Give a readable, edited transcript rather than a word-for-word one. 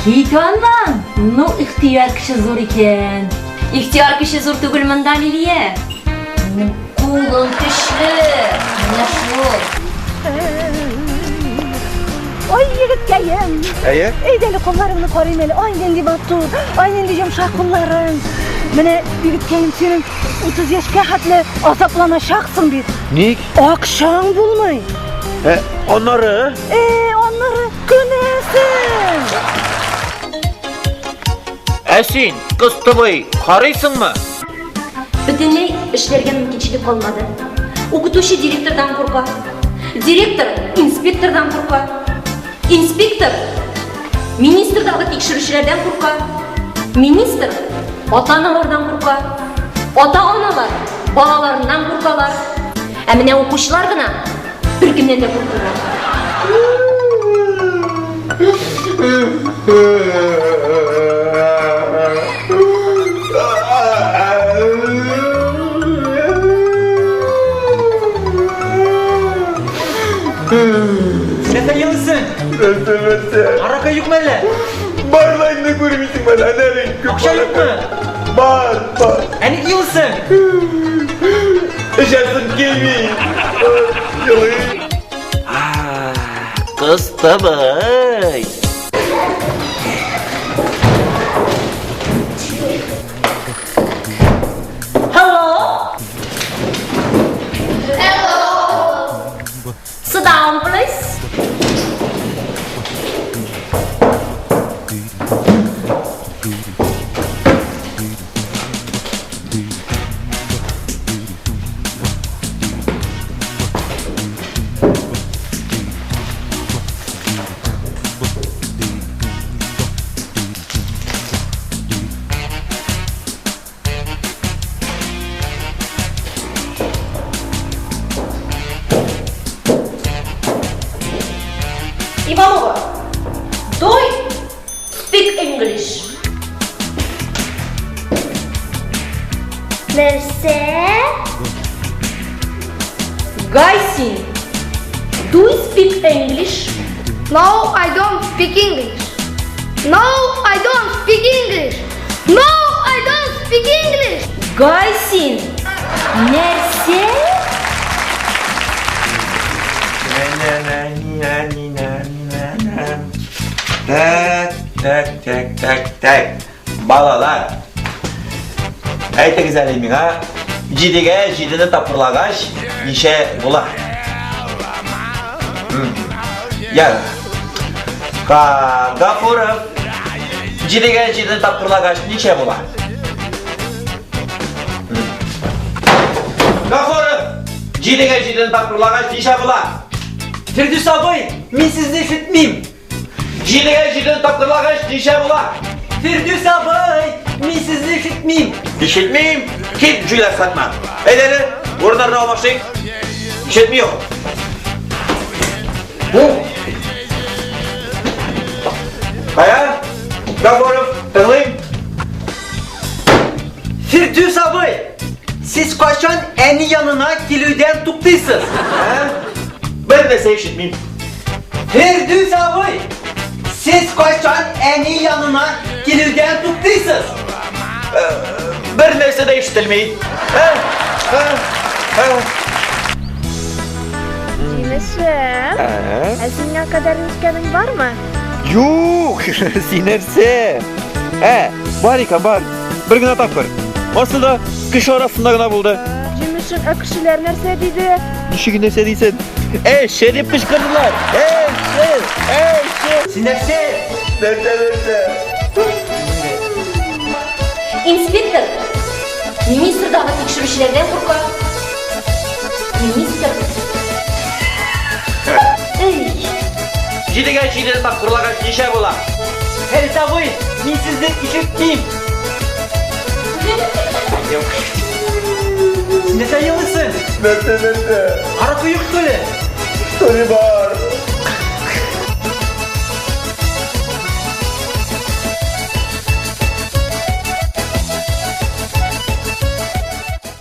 Кит аннан! Ну, ихтыяр көче зур икән. Ихтыяр көче зур түгел монда, Лилия. Минем кулым көчле. Менә шул. Ай, егеткәем. Әйе. Әйдә әле кулларыңны карыйм әле. Ай, нинди матур. Ай, нинди йомшак кулларың. Менә, егеткәем, синең 30 яшькә хәтле азапланачаксың бит. Ник? Акчаң булмый. Ә, аннары? Э, аннары көнәсең. Ә син, кыстыбый, карыйсыңмы? Бөтенләй эшләргә мөмкинчелек калмады. Укытучы директордан курка. Директор инспектордан курка. Инспектор министрдагы тикшерүчеләрдән курка. Министр ата-аналардан курка. Ата-аналар балаларыннан куркалар. Ә менә укучылар гына беркемнән дә куркмыйлар. Нәрсә елыйсың? Нәрсә, нәрсә? Аракы юкмы әллә? Бар ла инде күрмисең мәле, әнә бит күп Акча юкмы? Бар, бар. Ә ник елыйсың? Эчәсем килми. Елый. Кыстыбый. Hello. Hello. Sit down, please. Иванова, do you speak English? Нәрсә? Гайсин, do you speak English? No, I don't speak English. No, I don't speak English. No, I don't speak English. Гайсин, нәрсә? Так, так, так, так, так. Балалар. Әйтегез әле миңа, җидегә җидене тапкырлагач, ничә була? Я. Ка Гафуров. Җидегә җидене тапкырлагач, ничә була? Гафуров. Җидегә җидене тапкырлагач, ничә була? Фирдүс абый, мин сезне ишетмим. Җидегә җидене тапкырлагач, ничә була? Фирдүс абый, мин сезне ишетмим. Ишетмим. Кит, җүләр сатма. Әйдә әле, урыннарны алмашыйк. Ишетми юк. Бу. Кая? Гафуров, тыңлыйм. Фирдүс абый, сез кайчан әни янына килүдән туктыйсыз? Ә? Бер нәрсә ишетмим. Фирдүс абый, сез кайчан әни янына килүдән туктыйсыз? Бер нәрсә дә ишетелми. Ә? Ә? Ә? Җимешем. Ә син миңа кадәр үскәнең бармы? Юк, син нәрсә? Ә, бар икән, бар. Бер генә тапкыр. Асылда кеше арасында гына булды. Җимешем, ә кешеләр нәрсә диде? Ничек нәрсә дисен? Әше дип кычкырдылар. Әше, әше. Син нәрсә? Нәрсә, нәрсә? Инспектор министрдагы тикшерүчеләрдән курка. Министр. Эй, Җидегә җидене тапкырлагач ничә була? Фәрит абый, мин сезне ишетмим. Син нәрсә елыйсың? Нәрсә, нәрсә? Аракы юк что ли? Что ли бар?